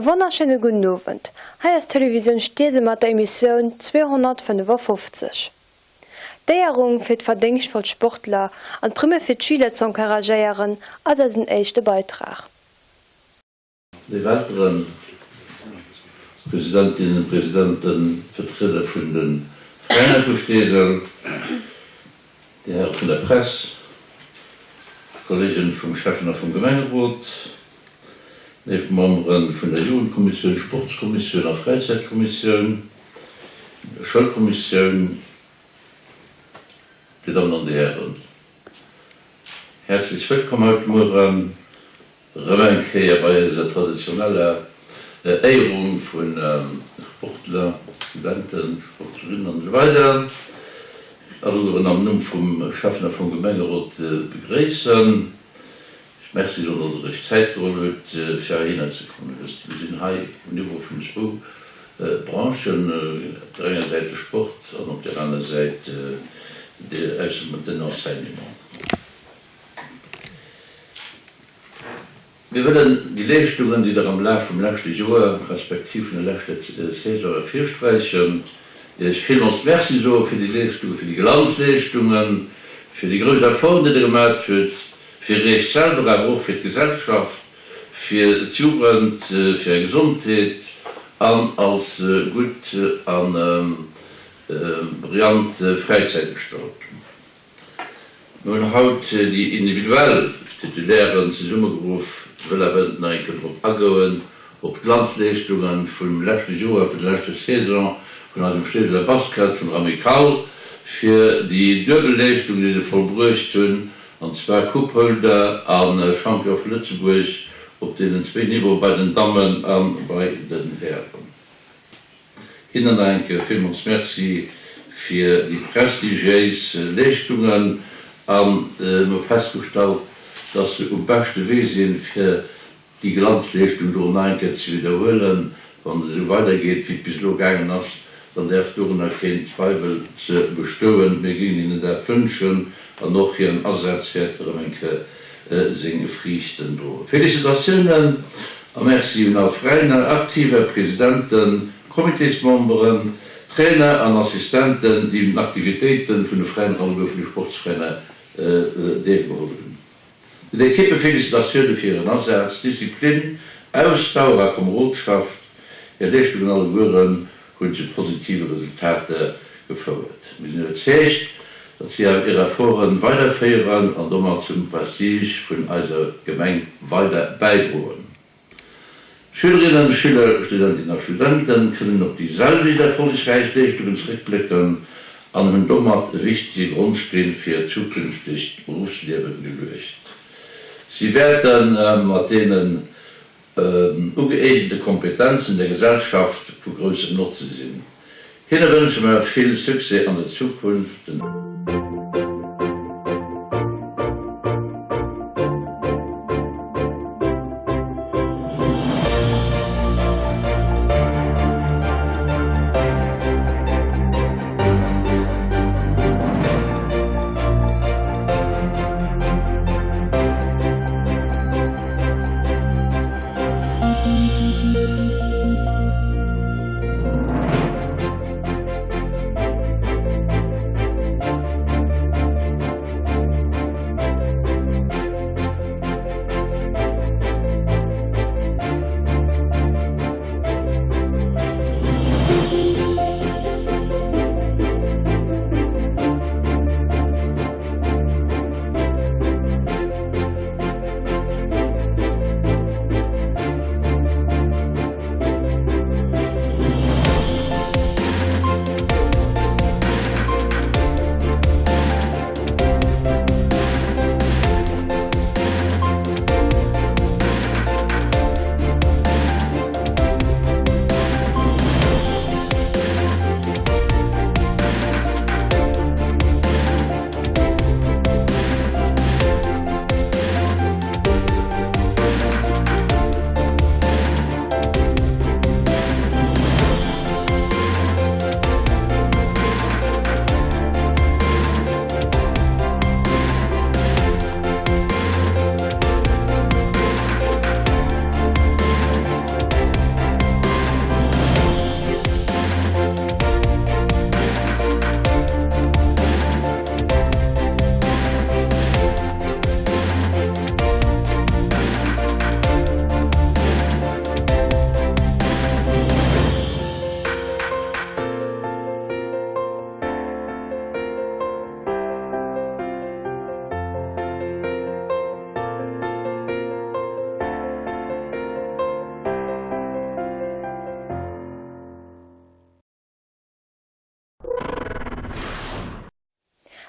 E wonnerschéine gudden Owend. Hei ass d'Televisioun Steesel mat der Emissioun 255. D'Éierung fir d'verdéngschtvoll Sportler an d'Primme fir d'Schüler z'encouragéieren ass eisen éischte Beitrag. Léif Elteren, Presidentinnen, Presidenten, Vertrieder vun de Veräiner vu Steesel, Dir Häre vun der Press, Kollegen vum Schäffen a vum Gemengerot, léif Membere vun der Jugendkommissioun, Sportskommissioun a Fräizäitkommissioun, der Schoulkommissioun, Dir Dammen an Dir Hären, häerzlech wëllkomm haut Mueren erëm eng Kéier bei eiser traditioneller Éierung vu Sportler, Studenten, Sportlerinnen an esou weider allegueren am Numm vum Schäffen a vum Gemengerot begréissen. Ech Merci soen, dass Der Iech Zäit geholl hutt, fir heihinner ze kommen. Dir wësst, mir sinn hei um Niveau vun zwou Branchen, op där enger Säit de Sport an op där aner Säit den Enseignement. Mir wëllen déi Leeschtungen, déi Der am Laf vum leschte Joer, respektiv vun der leschter Saison ervirsträichen, Iech villmools Merci soe fir déi Leeschtungen, fir déi Glanzleeschtungen, fir déi grouss Efforten, déi Der gemat hutt, fir Iech selwer, awer och fir d'Gesellschaft, fir d'Jugend, fir Är Gesondheet an als gutt a brillant Fräizäitgestaltung. Mir hunn haut déi individuell Titulairen zesummegeruff, wëll awer nach eng Kéier drop agoen, op d'Glanzleeschtunge vum leschte Joer, vun der leschter Saison vun eisem Steeseler Basket, vun der Amicale, fir déi duebel Leeschtung, déi se vollbruecht hunn, an zwar Coupe-Holder a Champion vu Lëtzebuerg op deenen zwéin Niveaue bei den Dammen a bei den Hären. Hinnen nach eng Kéier villmools Merci fir déi prestigiéis Leeschtungen an mir hu festgestallt, dass se um beschte Wee sinn, fir déi Glanzleeschtung do nach eng Kéier ze widderhuelen. Wann et esou weidergeet, wéi et bis elo gaangen ass, dann däerf dorunner keen Zweiwel ze bestoen. Mir géingen hinnen dat wënschen an och hiren Asaz wäert erëm eng Kéier seng Friichten droen. Félicitatiounen a Merci un all Veräiner, Aktiver, Presidenten, Comitésmemberen, Trainer an Assistenten, déi un den Aktivitéiten vun de Veräiner an alleguer vun de Sportsveräiner deelgeholl hunn. Den Ekippe Félicitatiounen fir hiren Asaz, Disziplin, Ausdauer a Komerodschaft. Hir Leeschtungen allegueren hunn zu positive Resultater gefouert. Mir sinn iwwerzeegt, datt si awer hir Efforte weiderféieren an domat zum Prestige vun eiser Gemeng weider bäidroen. Schülerinnen, Schüler, Studentinnen a Studenten kënnen op déi selwecht erfollegräich Leeschtungen zeréckblécken an hunn domat e wichtege Grondsteen fir hiert zukünftegt Beruffsliewen geluecht. Si wäerte mat deenen Ugëeegente Kompetenzen der Gesellschaft vu groussem Notze sinn. Hinne wënsche mer vill Succès an der Zukunft. Den.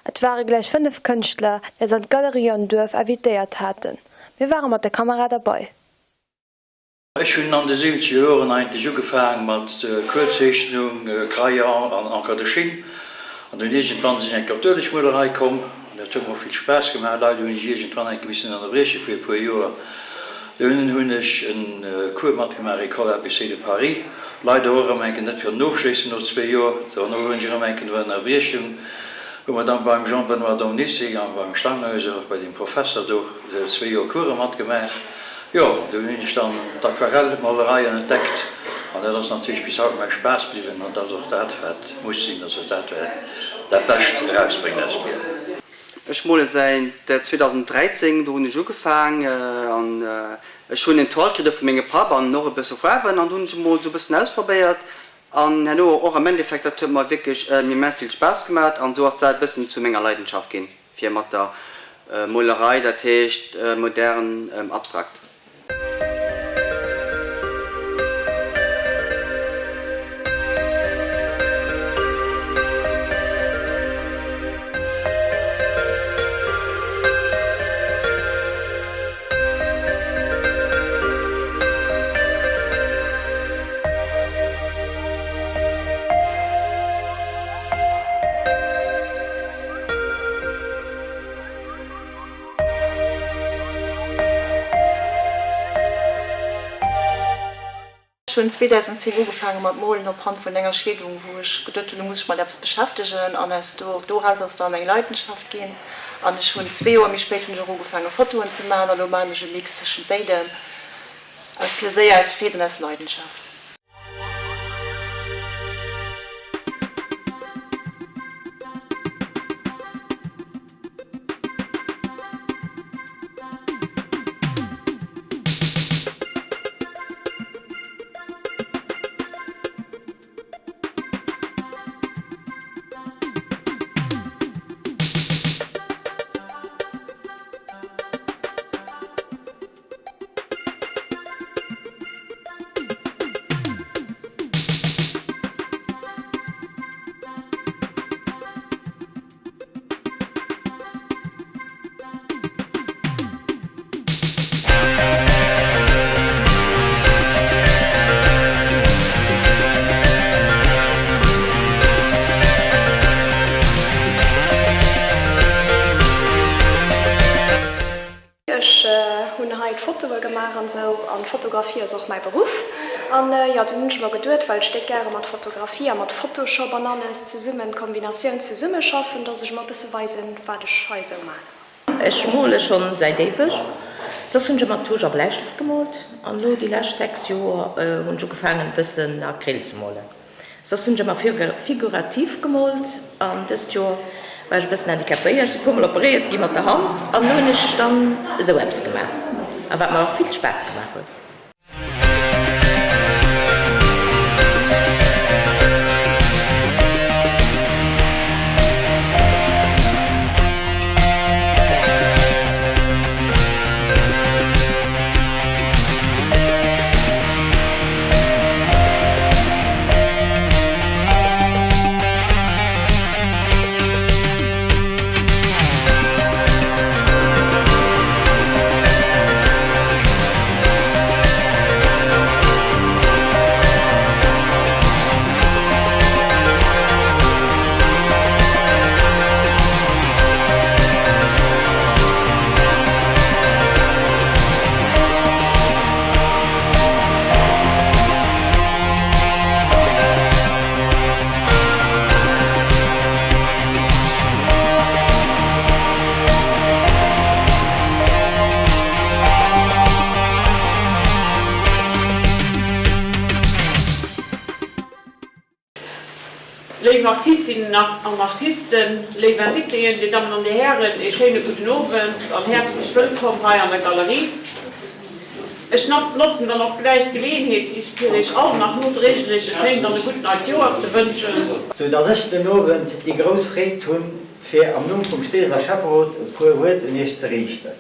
Et ware gläich 5 Kënschtler, déi eis an d'Galerie am Duerf invitéiert haten. Mir ware mat der Kamera derbei. Ech hunn an de siwwenzeger Joren eigentlech ugefaang mat Kuerzeechnung, Crayon an Encre de Chine. An dunn iergendwann sinn ech enk op d'Uelegmolerei komm. An dat huet mer och vill Spaass gemaach. Leider hunn ech iergendwann enke missen ënnerbrieche fir e puer Joer. Dunn hunn ech e Cours matgemaach, École ABC de Paris. Leider och erëm enke net kënnen ofschléissen no zwee Joer. Dono hunn ech erëm enken no Ënnerbriechung hu mer dann beim Jean-Benoît Domnici a beim Stanghäuser, bei deem Professer do, zwee Joer Course matgemaach. Jo, do hunn ech dann d'Aquarellmolereien entdeckt an dat ass natierlech bis haut mäi Spaass bliwwen an dat ass och dat wat muss sinn, dat ass och dat wat dat Bescht erausbréngt aus mir. Ech mole säit 2013, do hunn ech ugefaang an ech hunn en Toile kritt och vu menge Papp an och e bësse Faarwen an do hunn ech emol esou e bëssen ausprobéiert an herno och am Endeffekt dat huet mer wierklech immens vill Spaass gemat an esou ass dat e bëssen zu menger Leidenschaft ginn. Fir mat der Molerei, dat heescht modern abstrakt. Ech hunn 2010 ugefaange mat molen op Hand vun enger Scheedung, wou ech geduet hunn, lo muss ech mat eppes beschäftegen an aus do doraus ass dann eng Leidenschaft ginn an ech hunn zwee Joer méi spéit hunn ech och ugefaange Fotoen ze maachen a lo maachen ech e Mix tëschent béidem, aus Pleséier, aus Freed an aus Leidenschaft. Ech hunn hei d'Fotoe gemaach an esou, an Fotografie ass och mäi Beruff. An jo, dunn hunn ech mer geduet, well ech déck gäre mat Fotografie a mat Photoshop an alles zesummen, Kombinatioun zesummeschaffen, dass ech mer e bësse weisen, wat ech hei esou man. Ech mole schonn säit éiweg. Soss hunn ech ëmmer Tusch a Bläistëft gemoolt an elo déi lescht 6 Joer hunn ech ugefaangen e bëssen Acryl ze molen. Soss hunn ech ëmmer figurativ gemoolt an dëst Joer war ech e bëssen handicapéiert, ech si puer mol operéiert gi mat der Hand an elo hunn ech dann esou eppes gemaach a wat mer och vill Spaass gemaach huet. Léif Artistinnen an Artisten, léif Invitéen, Dir Dammen an Dir Hären, ee schéine gudden Owend an häerzlech wëllkomm hei an der Galerie. Ech notzen dann och gläich d'Geleeënheet, fir Iech all nach nodréiglech e schéint an e gutt neit Joer ze wënschen. Sou dass ech den Owend déi grouss Freed hunn, fir am Numm vum Steeseler Schäfferot e puer Wuert un Iech ze riichten.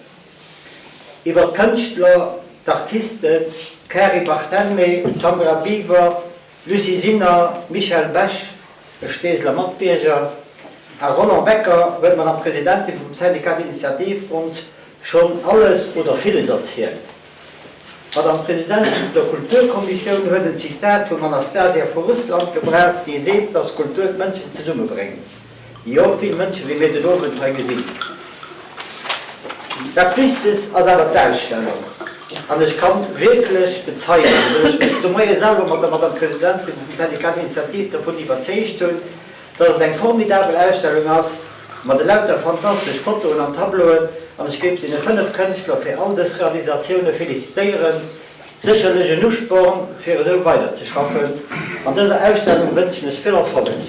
Iwwer d'Kënschtler, d'Artisten Kary Barthelmé, Sandra Biwer, Lucie Sinner, Michel Besch, e Steeseler Matbierger. A Roland Becker huet d'Madame Presidentin vum Syndicat d'initiative ons schonn alles oder villes erzielt. D'Madame Presidentin vun der Kulturkommissioun huet en Zitat vum Anastasia vu Russland gebraucht, dee seet, dass Kultur d'Mënschen zesummebréngt. Jo, vill Mënschen, wéi mir den Owend hei gesinn. Dat Wichtegst ass awer d'Ausstellung. An ech kann wierklech bezeien, well ech mech de Moie selwer mat der Madame Presidentin vum Syndicat d'initiative dovun iwwerzeegt hunn, dass et eng formidabel Ausstellung ass, mat elauter fantastesch Fotoen an Tableauen, an ech géif deene 5 Kënschtler fir all dës Realisatioune felicitéieren. Sécherlech en Usporn fir esou weider ze schaffen. An dëser Ausstellung wënschen ech vill Erfolleg.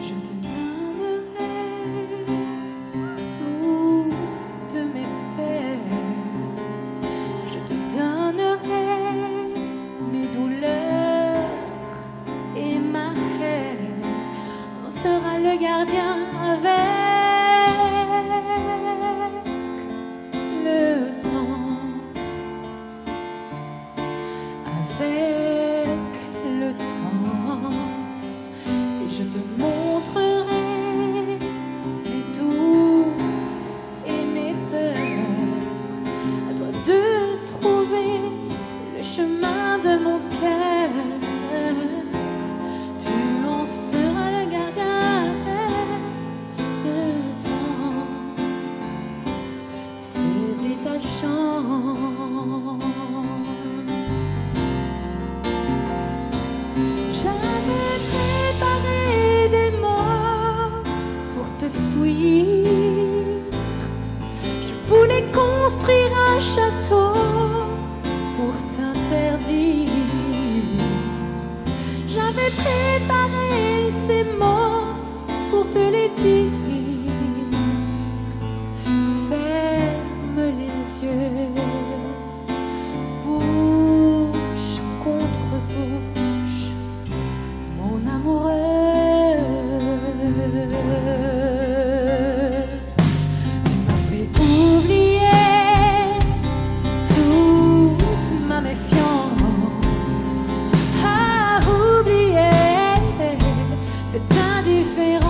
Je te donnerai toutes mes peines, je te donnerai mes douleurs et ma haine. On sera le gardien avec le temps. Avec le temps et je te montrerai mes doutes et mes peurs. À toi de trouver le chemin de mon cœur. Tu en seras le gardien le temps. Saisis ta chance. J'avais préparé des mots pour te fuir. Je voulais construire un château pour t'interdire. J'avais préparé ces mots pour te les dire. Ferme les yeux, bouche contre bouche, mon amoureux. Tu m'as fait oublier toute ma méfiance, à oublier cette indifférence.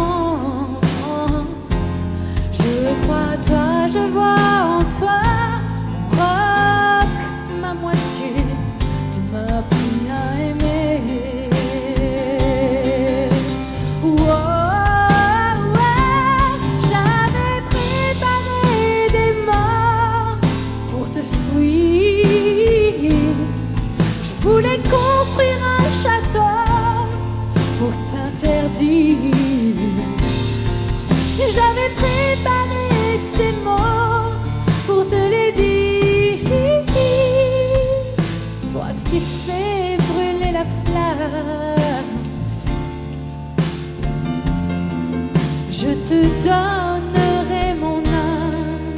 Je crois à toi, je vois en toi mon roc, ma moitié. Tu m'as appris à aimer. Oh, oh, j'avais préparé des morts pour te fuir. Je voulais construire un château pour t'interdire. J'avais préparé ces mots pour te les dire. Toi qui fais brûler la flamme, je te donnerai mon âme.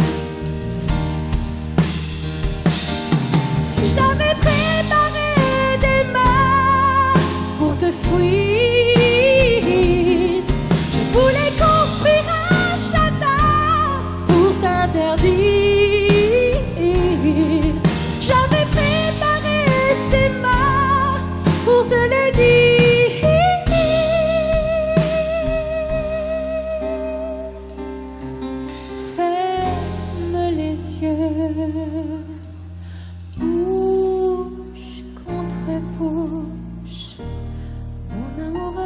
J'avais préparé des mains pour te fuir. Je voulais construire un château pour t'interdire. J'avais préparé ces mains pour te les dire. Ferme les yeux, bouche contre bouche, mon amoureux.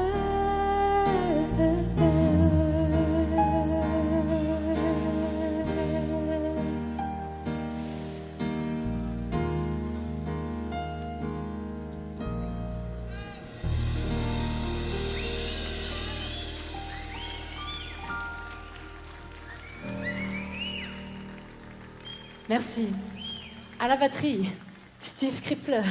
Merci. À la batterie, Steve Krippler.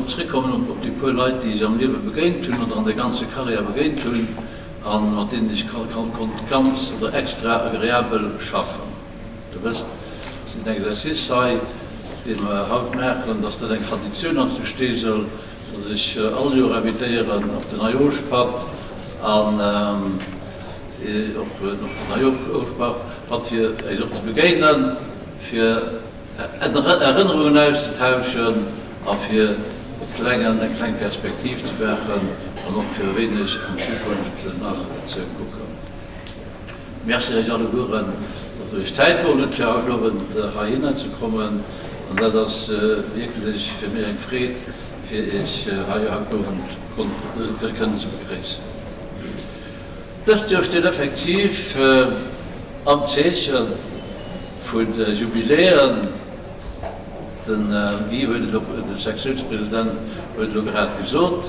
drop zréckkommen, op déi puer Leit, déi ech am Liewe begéint hunn oder an der ganze Karriär begéint hunn a mat deenen ech konnt ganz oder extra agreabel schaffen. Der wësst, et sinn Exercice hei, dee mer haut maachen, dass dat eng Traditioun ass zu Steesel, dass ech all Joer invitéieren op den Neijooschpatt an op den Neijooschpatt, fir eis och ze begéinen, fir Erënnerungen auszetauschen a fir e klengen, eng kleng Perspektiv ze maachen an och fir e wéineg an d'Zukunft nach ze kucken. Merci Iech allegueren, datt Der Iech Zäit geholl hutt, fir haut Owend heihinner ze kommen. An dat ass wierklech fir mir eng Freed, fir Iech hei haut Owend kënnen ze begréissen. Dëst Joer steet effektiv am Zeeche vu Jubiläen. Den Guy huet et elo, de Sektiounspresident huet et elo grad gesot,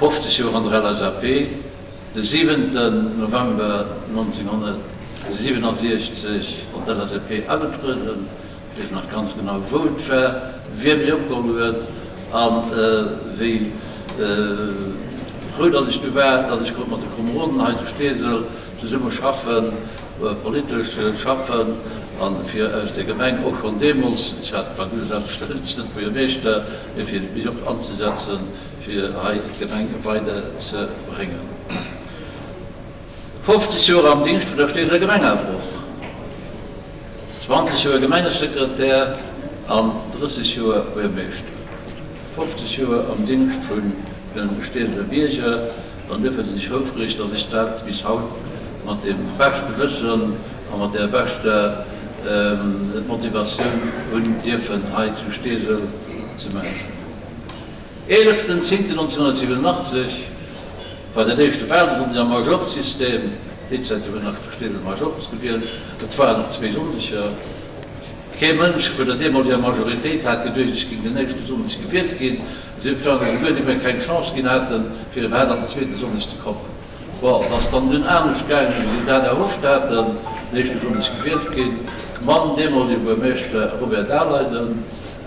50 Joer an der LSAP, de siwenten November 1967 an d'LSAP agetrueden. Ech weess nach ganz genau, wou et war, wie mech opgeholl huet a wéi frou datt ech du war, datt ech konnt mat de Komeroden hei zu Steesel zesumme schaffen, politesch schaffen a fir aus der Gemeng och schonn deemools, ech hat war du selbstverständlech net Buergermeeschter, mee fir mech och anzesetzen, fir hei d'Gemeng weider ze bréngen. 50 Joer am Dingscht vun der Steeseler Gemeng awer och 20 Joer Gemengesekretär an 30 Joer Buergermeeschter. 50 Joer am Dingscht vun de Steeseler Bierger, an duerfir sinn ech houfreg, dass ech dat bis haut mat dem beschte Wëssen a mat der beschter Motivatioun hunn dierfen hei zu Steesel ze maachen. 11.10.1987 war den éischte Wahlsonndeg am Majorzsystem. Déi Zäit hu mir nach zu Steesel Majorz gewielt. Et waren nach zwee Sonndeger. Kee Mënsch vun der deemoliger Majoritéit hat geduecht, ech géing den éischte Sonndeg gewielt ginn. Sief dann esouguer déi mir keng Chance ginn haten, fir iwwerhaapt an den zweete Sonndeg ze kommen. Bon, et ass dann dunn anescht gaangen, wéi si dat erhofft haten, den éischte Sonndeg gewielt ginn, mam deemolige Buermeeschter Robert Daleiden.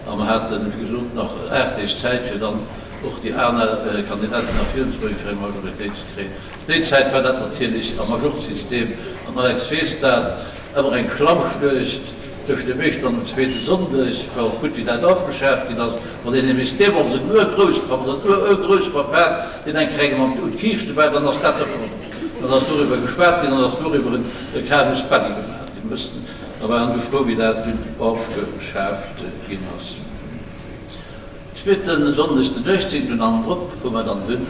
A mer haten, wéi gesot, nach 8 Deeg Zäit, fir dann och déi aner Kandidaten nach virunzebréngen, fir eng Majoritéit ze kréien. Déi Zäit war dat natierlech am Majorzsystem, an Alex weess dat, ëmmer eng Schlammschluecht tëscht dem éischten an dem zweete Sonndeg. War och gutt, wéi dat ofgeschaaft ginn ass. Wann een nämlech deemools en Urgrousspapp oder en Ururgrousspapp hat, deen eng Kéier engem an d'Kiischte war, dann ass dat och, dann ass doriwwer geschwat ginn, dann ass doriwwer e Casus belli gemaach ginn. Da waren du frou wéi dat dunn ofgeschaaft ginn ass. Zweeten Sonndeg den 18 an drop hu mer dann dunn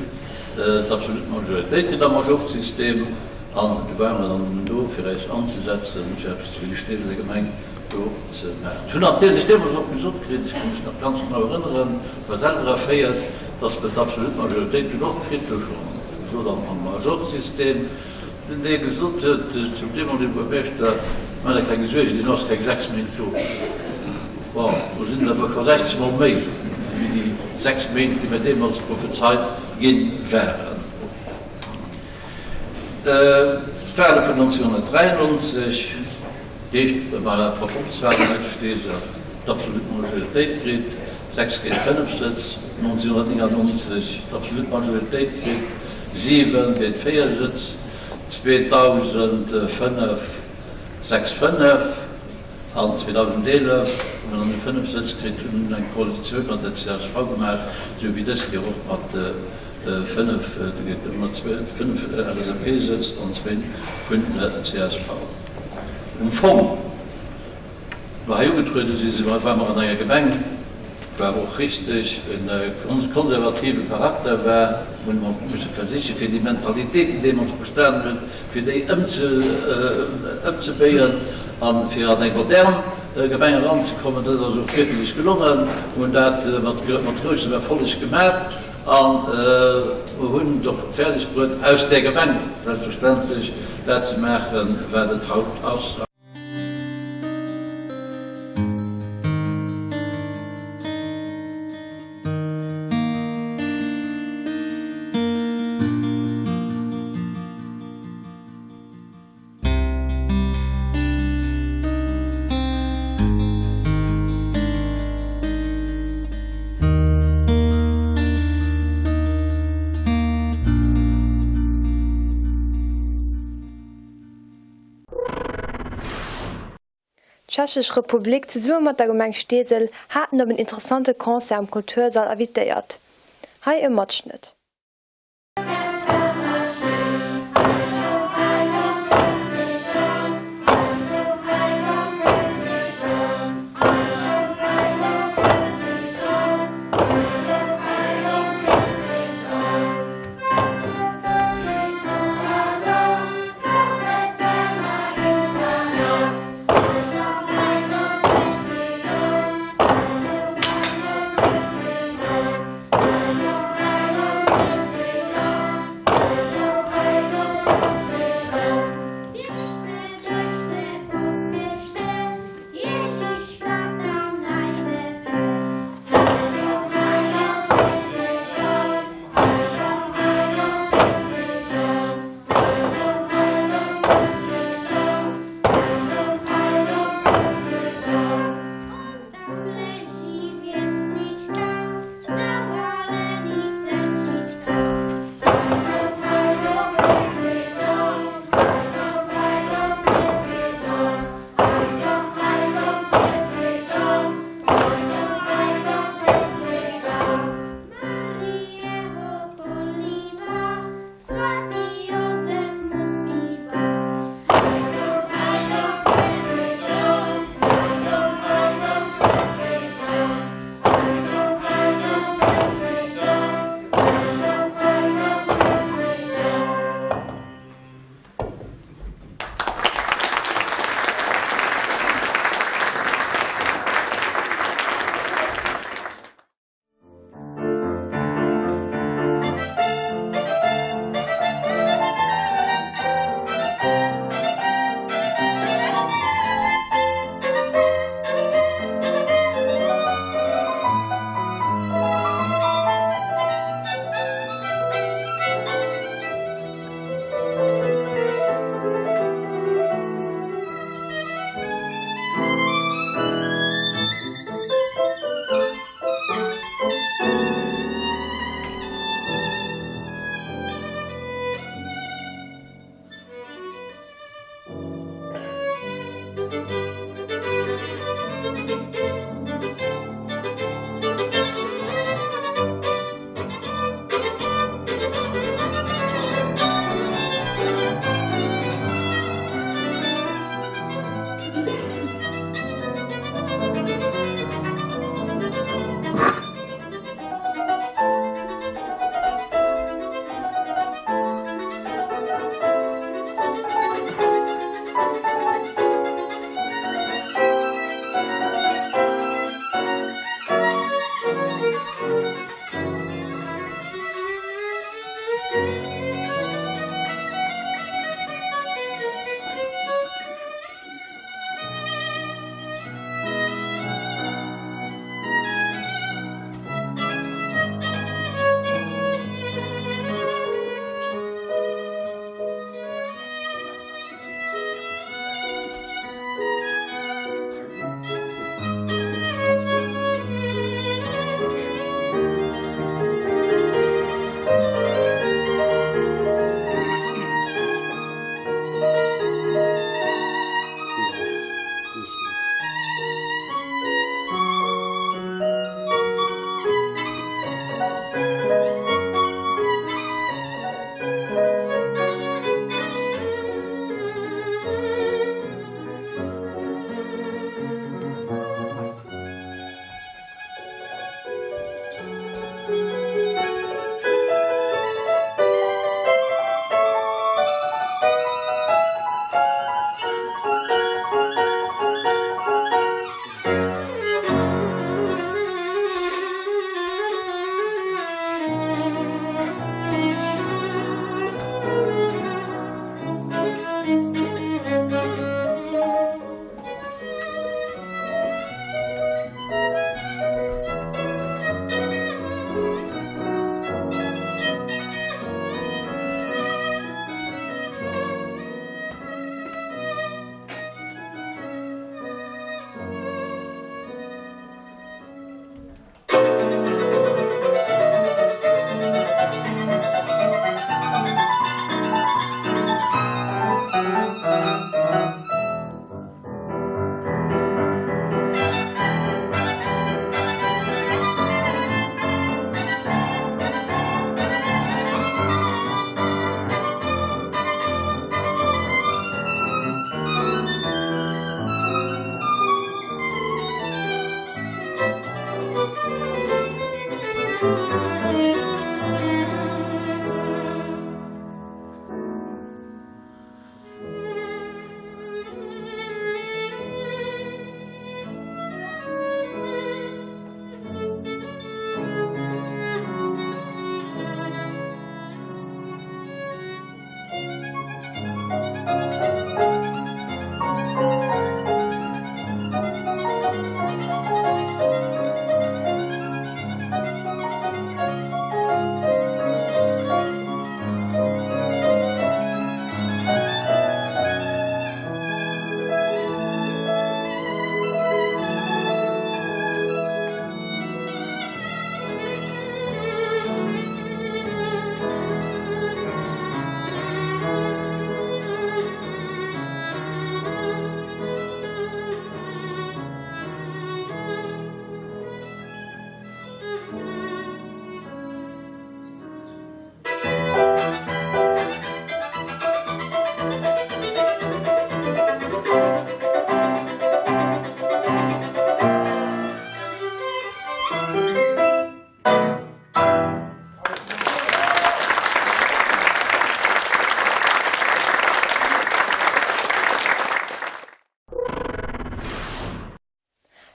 d'absolut Majoritéit kritt am Majorzsystem an du ware mer dann dunn do fir äis anzesetzen fir eppes fir déi Steeseler Gemeng do ze maachen. Ech hunn natierlech deemools och gesot kritt, ech ka mech nach ganz genau erënneren, war selwer erféiert, datt mer d'absolut Majoritéit dunn och kritt hu schonn gesot am Majorzsystem. Den dee gesot huet zum deemolege Buergermeeschter, Maach der keng Suergen, deen ass keng 6 Méint do. Bon, do sinn et awer scho 60 mol méi wéi déi 6 Méint, déi mir deemools prophezeit gi waren. D'Wale vun 1993, déi éischt Proporzwalen hei zu Steesel, d'absolut Majoritéit kritt, 6 géint 5 Sëtz, 1999 d'absolut Majoritéit kritt, 7 géint 4 Sëtz, 2005 6, 5 an 2011 hu mer dann déi 5 Sëtz kritt, hunn dunn eng Koalitioun mat der csv gemaach, esou wéi dës Kéier och mat 5, mat 5 LSAP-Sëtz an zwéin vun der csv. Um Fong. Mer hei ugetruede si si war mer an enger Gemeng, wou awer och richteg e konservative Charakter war, wou mer musse versiche fir déi Mentalitéit, déi deemools bestanen huet, fir déi ëmzebéien a fir an eng modern Gemeng eranzekommen. Dat ass och wierklech gelongen. Mer hunn dat mat groussem Erfolleg gemaach a mer hunn et och fäerdeg bruet, aus där Gemeng selbstverständlech dat ze maachen, wat et haut ass. Tschechesch Republik zesumme mat der Gemeng Steesel haten op en interessante Concert am Kultursall invitéiert. Hei e Matschnëtt.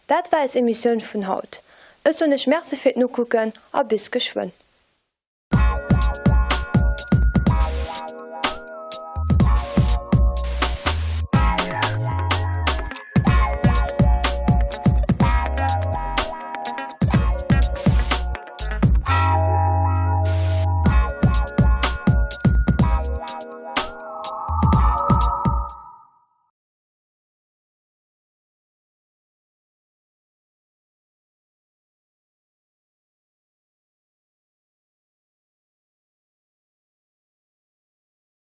Dat war eis Emissioun vun haut. Ech soen iech Merci fir d'Nokucken a bis geschwënn.